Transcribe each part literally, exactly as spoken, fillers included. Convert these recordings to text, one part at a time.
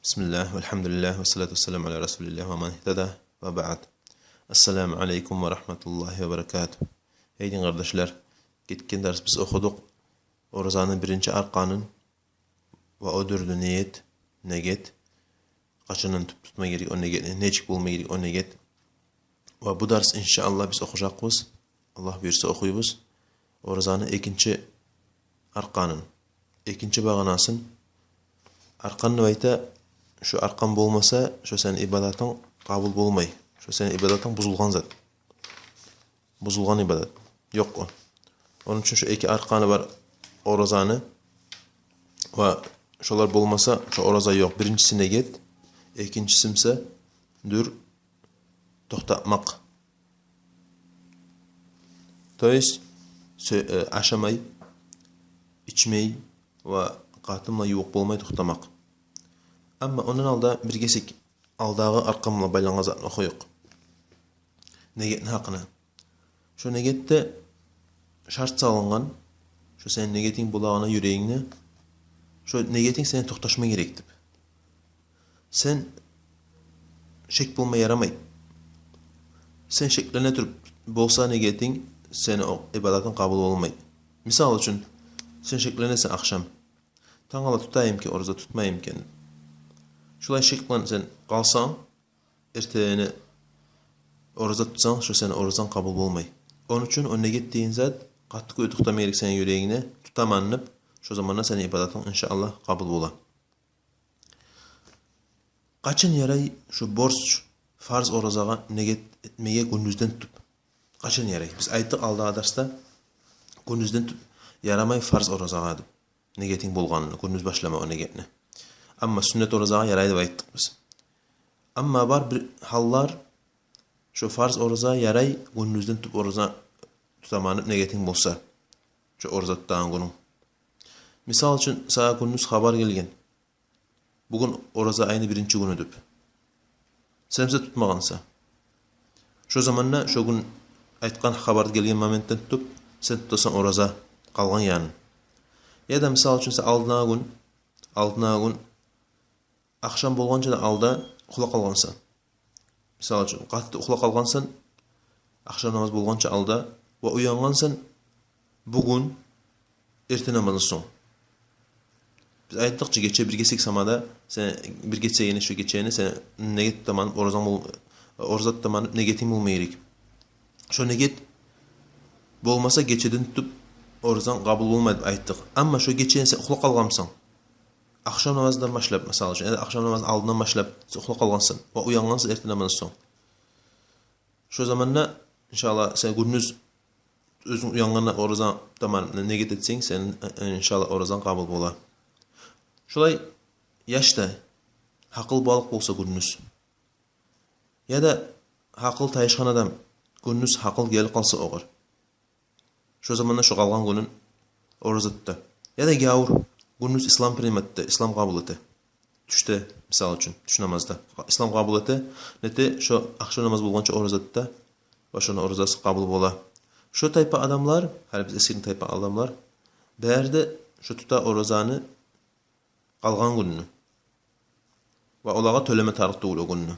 بسم الله والحمد لله والصلاة والسلام على رسول الله ومن اهتدى وبعد. السلام عليكم ورحمة الله وبركاته. Эй дин къардашлар, гетген дарс биз охудукъ оразаны биринчи арканын ва о дёртю: ният, негет, къачандан тутма герек о негетни, нечик болма герек о негет. Ва бу дарс, иншааллагь, биз охужакъбыз, Аллагь буюрса, охуйбуз оразаны экинчи арканын, экинчи багъанасын. Аркан деп айта, шо аркан болмаса, шо сени ибадатынг къабул болмай. Шо сени ибадатынг бузулгъан зат. Бузулгъан ибадат ёкъ о. Ону учун шо эки арканы бар оразаны, ва шолар болмаса, шо ораза ёкъ. Биринчиси негет, экинчиси буса дюр токътамакъ. То есть, сё-, э, ашамай, ичмей ва къатын булан ювукъ болмай токътамакъ. Амма ондан алда бир гесек алдагъы аркан булан байлангъан затны охуюкъ. Негетни гьакъына. Шо негетде шарт салынгъан, шо сени негетинг болагъанда юрегингде, шо негетинг сени токъташма герек деп. Сен шек болма ярамай. Сен шеклене туруп болса негетинг, сени о ибадатынг къабул болмай. Мисал учун, сен шекленесен ахшам: «Тангала тутайым экен, ораза тутмайым экен». Шолай шек булан сен къалсанг, эртени ораза тутсанг, шо сени оразанг къабул болмай. Ону учун о негет деген зат къатты кюйде токътама герек сени юрегингде, тутаман деп, шо заманда сени ибадатынг, иншааллагь, къабул бола. Къачан ярай шо борч, фарз оразагъа негет этмеге гюндюзден тутуп? Къачан ярай? Биз айтдыкъ алдагъы дарсда, гюндюзден тутуп ярамай фарз оразагъа деп, негетинг болгъанны, гюндюз башлама о негетни. Амма сюннет оразагъа ярай деп айтдыкъ биз. Амма бар бир гьаллар, шо фарз ораза ярай гюндюзден тутуп, ораза тутаман деп негетинг болса, шо ораза тутагъан гюнюнг. Мисал учун, сагъа гюндюз хабар гелген: «Бугюн ораза айны биринчи гюню», – деп. Сен буса тутмагъансан. Шо заманда, шо гюн айтгъан хабар гелген моментден тутуп, сен тутасан ораза къалгъан янын. Яда, мисал учун, сен алдына гюн, алдына гюн ахшам болгъанча да алда ухлап къалгъансан. Мисал учун, къатты ухлап къалгъансан, ахшам намаз болгъанча алда, ва уянгъансан бугюн эртен намаздан сонг. Биз айтдыкъ чы, гече бир гесек самада, сен бир гечени, шо гечени сен негет тутаман, оразанг бол-, ораза тутаман негетинг болма герек. Шо негет болмаса, гечеден тутуп оразанг къабул болмай деп айтдыкъ. Амма шо гечени сен ухлап къалгъансан, ахшам намаздан башлап, мисал учун, яда ахшам намаз алдындан башлап сен ухлап къалгъансан ва уянгъансан эртен намаздан сонг. Шо заманда, иншааллагь, сен гюндюз оьзюнг уянгъанда ораза тутаман негет этсенг, сени, э, иншааллагь, оразанг къабул бола. Шолай яш да гьакъыл балыкъ болса гюндюз, яда гьакъыл тайышгъан адам, гюндюз гьакъыл гелип къалса огъар, шо заманда шо къалгъан гюнюн ораза тута. Яда гявур гюндюз ислам принимать эте, ислам къабул эте. Тюшде, мисал учун, тюш намазда ислам къабул эте, нете, шо ахшам намаз болгъанча ораза тута ва шону оразасы къабул бола. Шо тайпа адамлар, гьали биз эсгерген тайпа адамлар, бары да шо тута оразаны къалгъан гюнюню. Ва олагъа тёлеме тарыкъ тюгюл о гюнню.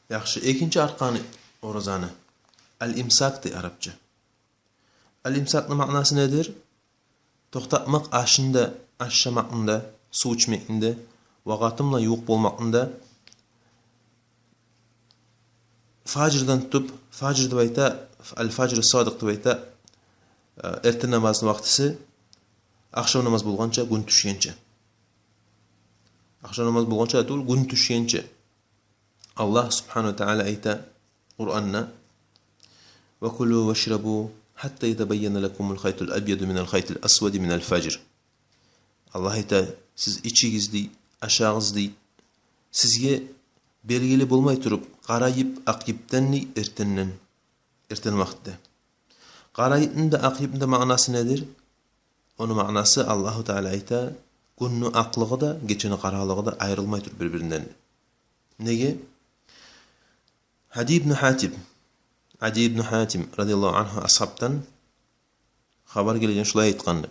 Яхшы, экинчи арканы оразаны. Ал-имсак дей арапча. Ал-имсакны маънасы недир? Токътатмакъ ашны да, ашамакъны да, сув ичмекни де, ва къатын булан ювукъ болмакъны да. Фажрдан тутуп, фажр деп айта, ал-фажру садикъ деп айта, э, эртен намазны вакътиси, ахшам намаз болгъанча, гюн тюшгенче. Ахшам намаз болгъанча тюгюл, гюн тюшгенче. Аллагь субгьанагьу ва таала айта Къуранда: «Ва кулу вашрабу хатта ятабайяна лакумул хайтул абъяду минал хайтил асвади минал фажр». Аллагь айта: «Сиз ичигиз, – дей, – ашагъыз, – дей, – сизге белгили болмай туруп къара йип акъ йипден», – дей, эртенден, эртен вакътиде. Къара йипни де, акъ йипни де маънасы недир? Ону маънасы, Аллагьу таала айта, гюнню акълыгъы да, гечени къаралыгъы да айрылмай туруп бир-биринден. Неге? Гьади ибну Гьатим, Гьади ибну Гьатим, радияллагьу ангьу, асгьабдан хабар гелген, шулай айтгъан: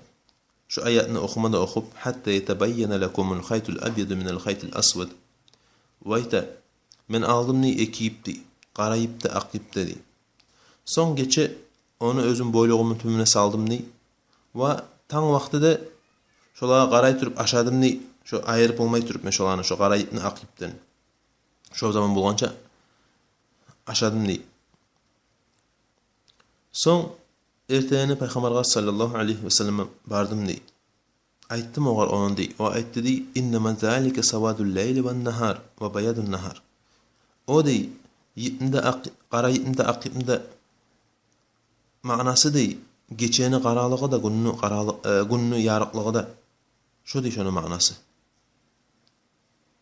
Шо аятны охума да охуп: «Хатта ятабайяна лакумул хайтул абъяду минал хайтил асвад». О айта: «Мен алдым, дей, эки йип, дей, къара йип де, акъ йип де, дей. Сонг гече ону оьзюм бойлугъумну тюбюне салдым, дей. Ва танг вакътиде шолагъа къарай туруп ашадым, дей. Шо айырып болмай туруп мен шоланы, шо къара йипни акъ йипден. Шо заман болгъанча ашадым, дей. Сонг эртенини Пайхаммаргъа саллаллагьу алайгьи ва саллам бардым, дей. Айтдым огъар ону, дей. О айтды, дей: «Иннама залика савадул лайли ван нагьар ва баядун нагьар». О, дей, йипни де акъ, къара йипни де, акъ йипни де маънасы, дей, гечени къаралыгъы да, гюнню къаралы-, э, гюнню ярыкълыгъы да. Шо, дей, шону маънасы.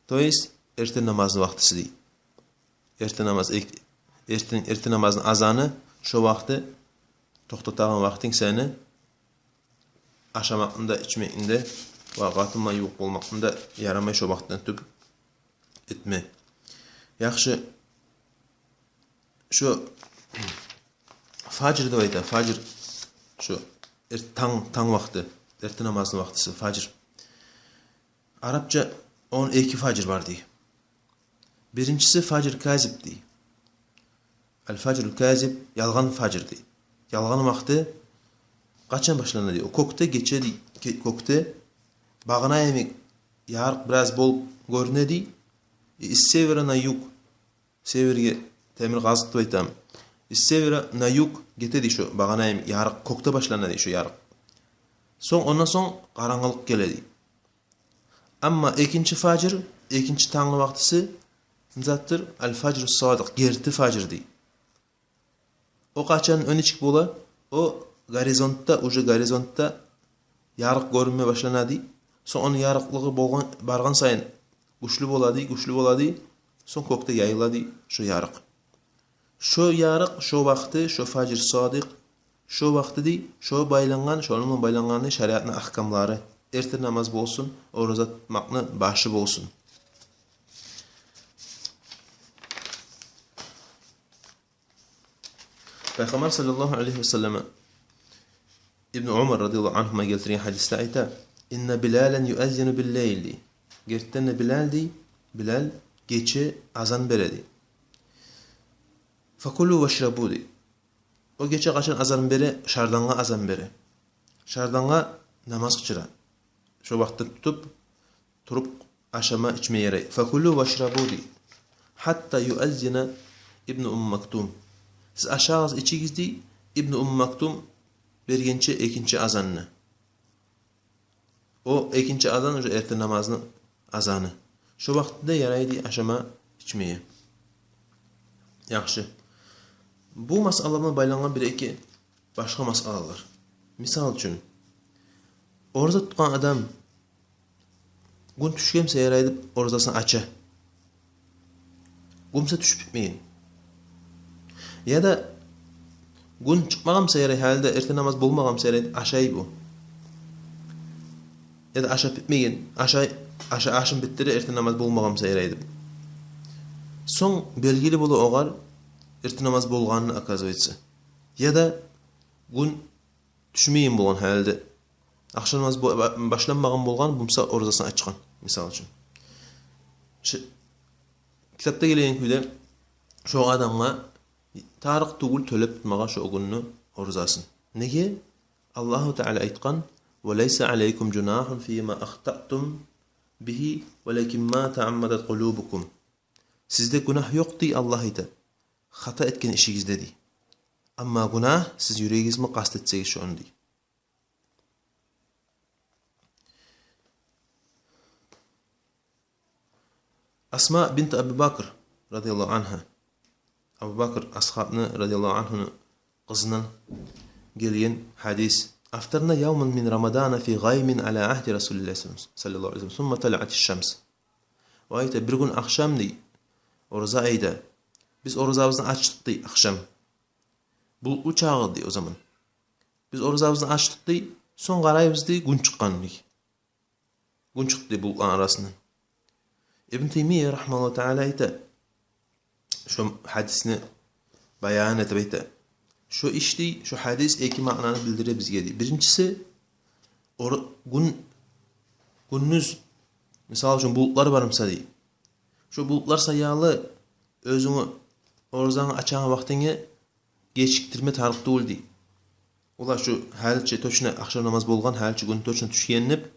То есть эртен намазны вакътиси, дей. Эртен намаз, эр-, эртен, эртен намазны азаны, шо вакъти, токътатагъан вакътинг сени ашамакъны да, ичмекни де ва къатынма ювукъ болмакъны да ярамай шо вакътиден тюгюл этме. Яхшы, шо фажр деп айта, фажр, шо эр-, танг, танг вакъти, эртен намазны вакътиси, фажр. Арапча он эки фажр бар, дей. Биринчиси фажр казиб, дей. Ал-фажрул казиб, ялгъан фажр, дей. Ялгъан вакъти къачан башлана, дей? О кёкде гече, дей, ке-, кёкде багъана йимик ярыкъ бираз болуп гёрюне, дей. И из севера на юг, северге, темир къазыкъ деп айтамы, из севера на юг гете, дей, шо багъана йимик ярыкъ, кёкде башлана, дей, шо ярыкъ. Сонг, ондан сонг къарангылыкъ геле, дей. Амма экинчи фажр, экинчи тангны вакътиси не затдыр? Ал-фажру садикъ, герти фажр, дей. О къачан, о нечик бола? О горизонтда, уже горизонтда ярыкъ гёрюнме башлана, дей. Сонг ону ярыкълыгъы болгъан, баргъан сайын гючлю бола, дей, гючлю бола, дей. Сонг кёкде яйыла, дей, шо ярыкъ. Шо ярыкъ, шо вакъти, шо фажр садикъ, шо вакъти, дей, шо байлангъан, шону булан байлангъан, дей, шариатны агькамлары. Эртен намаз болсун, ораза тутмакъны башы болсун. Пайхаммар саллаллагьу алайгьи ва саллам Ибну Умар радияллагьу ангьума гелтирген гьадисде айта: «Инна Билалан юаззину биллайли». Гертиден де Билал, дей, Билал гече азан бере, дей. «Факулу вашрабу», дей. О гече къачан азан бере? Шардангъа азан бере. Шардангъа намаз къычыра. Шо вакътиде тутуп, туруп ашама, ичме ярай. «Факулу вашрабу», дей. «Хатта юаззина Ибну Умми Мактум». Сиз ашагъыз, ичигиз, дей, Ибну Умми Мактум бергенче экинчи азанны. О экинчи азан уже эртен намазны азаны. Шо вакътиде ярай, дей, ашама, ичмеге. Яхшы. Бу масъала булан байлангъан бир-эки башгъа масъалалар. Мисал учун, ораза тутгъан адам гюн тюшген буса ярай деп оразасын ача. Гюн буса тюшюп битмеген. Яда гюн чыкъмагъан буса ярай, гьали де эртен намаз болмагъан буса ярай деп ашай бу. Яда ашап битмеген, ашай, аша-, ашын битдире, эртен намаз болмагъан буса ярай деп. Сонг белгили бола огъар эртен намаз болгъаны, оказывается. Яда гюн тюшмейген болгъан гьали де. Ахшам намаз бо-, ба-, башланмагъан болгъан, бу буса оразасын ачгъан, мисал учун. Ш-, китапда гелген кюйде, шо адамгъа тарыкъ тюгюл тёлеп тутмагъа шо гюнню оразасын. Неге? Аллагьу Таала айтгъан: «Ва лайса алайкум жунагьун фима ахтаътум бигьи, валакин ма тааммадат къулубукум». Сизде гюнагь ёкъ, дей, Аллагь айта, хата этген ишигизде, дей. Амма гюнагь сиз юрегигиз булан къаст этсегиз шону, дей. Асма бинт Аби Бакр радияллагьу ангьа, Абу Бакр асгьабны радияллагьу ангьуну къызындан гелген гьадис. «Афтарна явман мин Рамадана фи гъаймин ала агьди Расулиллагь саллаллагьу алайгьи ва саллам, сумма талаатиш шамс». О айта, бир гюн ахшам, дей, ораза айда, биз оразабызны ачдыкъ, дей, ахшам. Булутлу чагъы эди о заман. Биз оразабызны ачдыкъ, дей, сонг къарайбыз, дей, гюн чыкъгъан, дей. Гюн чыкъды, дей, булутланы арасындан. Ибн Таймия рагьимагьуллагьу таала айта, шо гьадисни баян этип айта: шо иш, дей, шо гьадис эки маънаны билдире бизге, дей. Биринчиси, Ор-, гюн, гюндюз, мисал учун, булутлар бар буса, дей, шо булутлар саялы оьзюнгню оразангны ачагъан вакътингни гечиктирме тарыкъ тюгюл, дей. Олар шо гьаличи точно ахшам намаз болгъан, гьаличи гюн точно тюшген деп,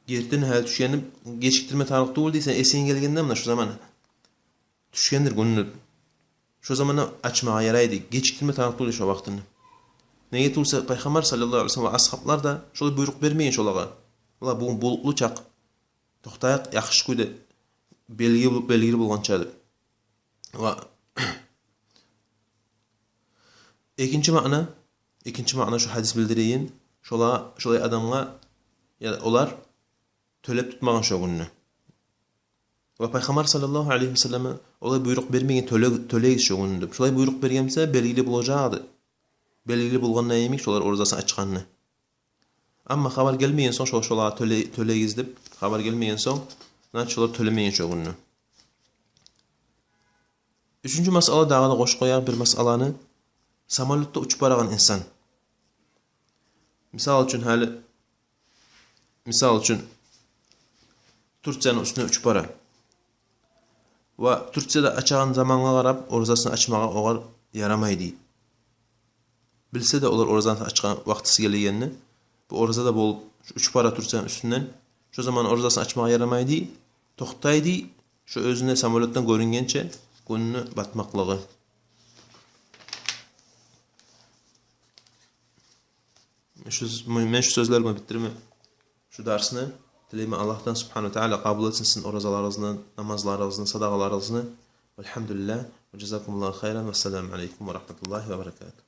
гертиден гьали тюшген деп гечиктирме тарыкъ тюгюл, дей. Сен эсинге гелгенде, муна шо заман тюшгендир гюн деп, шо заманда ачмагъа ярай, дей, гечиктирме тарыкъ тюгюл шо вакътини. Неге тюгюл буса, Пайхаммар саллаллагьу алайгьи ва саллам ва асгьаблар да шолай буйрукъ бермеген шолагъа. Олар бугюн булутлу чакъ, токътайыкъ яхшы кюйде, белги, белгили болгъанча деп. Ва экинчи маъна, экинчи маъна шо гьадис билдиреген, шола-, шолай адамгъа, я, олар тёлеп тутмагъан шо гюнню. Ва Пайхаммар саллаллагьу алайгьи ва саллам олай буйрукъ бермеген, тёле-, тёлегиз шо гюнню деп. Шолай буйрукъ бергенмиса, белгили болажакъ эди. Белгили болгъанда йимик шолар оразасын ачгъанны. Амма хабар гелмеген сонг, шо-, шолагъа тёле-, тёлегиз деп хабар гелмеген сонг, значит, шолар тёлемеген шо гюнню. Уьчюнчю масъала, дагъы да къошуп къояйыкъ бир масъаланы. Самолётда учуп барагъан инсан, мисал учун, гьали, мисал учун, Турцияны уьстюне учуп бара. Ва Турцияда ачагъан замангъа къарап, оразасын ачмагъа огъар ярамай, дей. Билсе де олар оразаны ачгъан вакътиси гелегенни, бу оразада болуп, учуп бара Турцияны уьстюнден, шо заман оразасын ачмагъа ярамай, дей. Токътай, дей, шо оьзюне самолётдан гёрюнгенче гюнню батмакълыгъы. Шу, мен шу сёзлер булан битдиремен шу дарсны. Тилеймен Аллагьдан субгьанагьу ва тааля къабул этсин сизин оразаларыгъызны, намазларыгъызны, садагъаларыгъызны. Валгьамдулиллагь. Ва жазакумуллагьу хайран. Вассаламу алайкум ва рагьматуллагьи ва баракатугь.